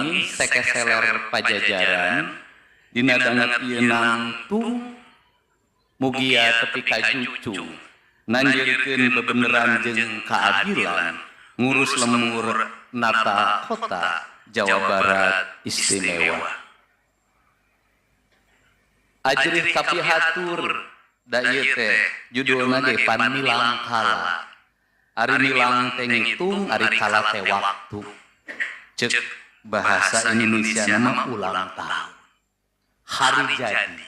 Siliwangi sekeseler Pajajaran dina danget ieu nangtung mugia tepi ka cucu nanjeurkeun bebeneran jeung keadilan ngurus lemur nata kota Jawa Barat istimewa. Ajrih kapihatur da ieu teh judulna ge pan Milangkala. Ari milang teh ngitung, ari kala teh waktu. Cek bahasa Indonesia nama ulang tahun. Hari jadi.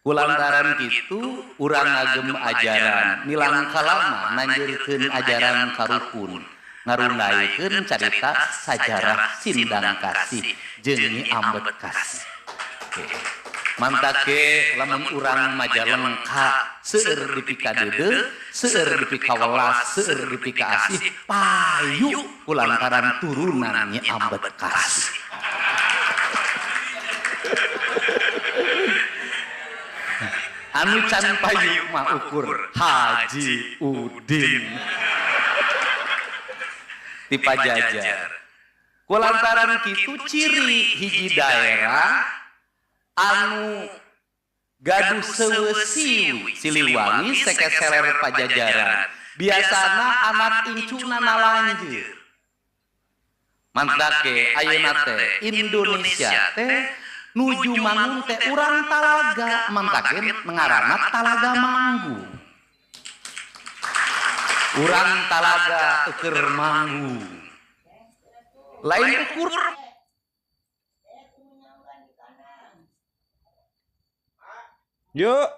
Kulantaran kitu urang ngagem ajaran Milangkala mah nanjeurkeun ajaran karukun, ngarunaikeun carita sajarah Sindang Kasih jeung Nyi Ambet Kasih. Mantake lamun urang Majalengka seueur dipikadeudeuh, seueur dipikawelas, seueur dipikaasih, payu kulantaran turunan Nyi Ambet Kasih. Anu can payu mah ukur Haji Udin di Pajajar. Kulantaran kitu ciri hiji daerah anu gaduh seuweuh Siliwangi sekeseler Pajajaran biasana anak incuna nalanjeur. Mantake ayeuna teh Indonesia teh nuju mangun teh urang talaga, mantake ngaranna Talaga Manggu. Urang talaga eueur manggu. Lain ukur. Yuk.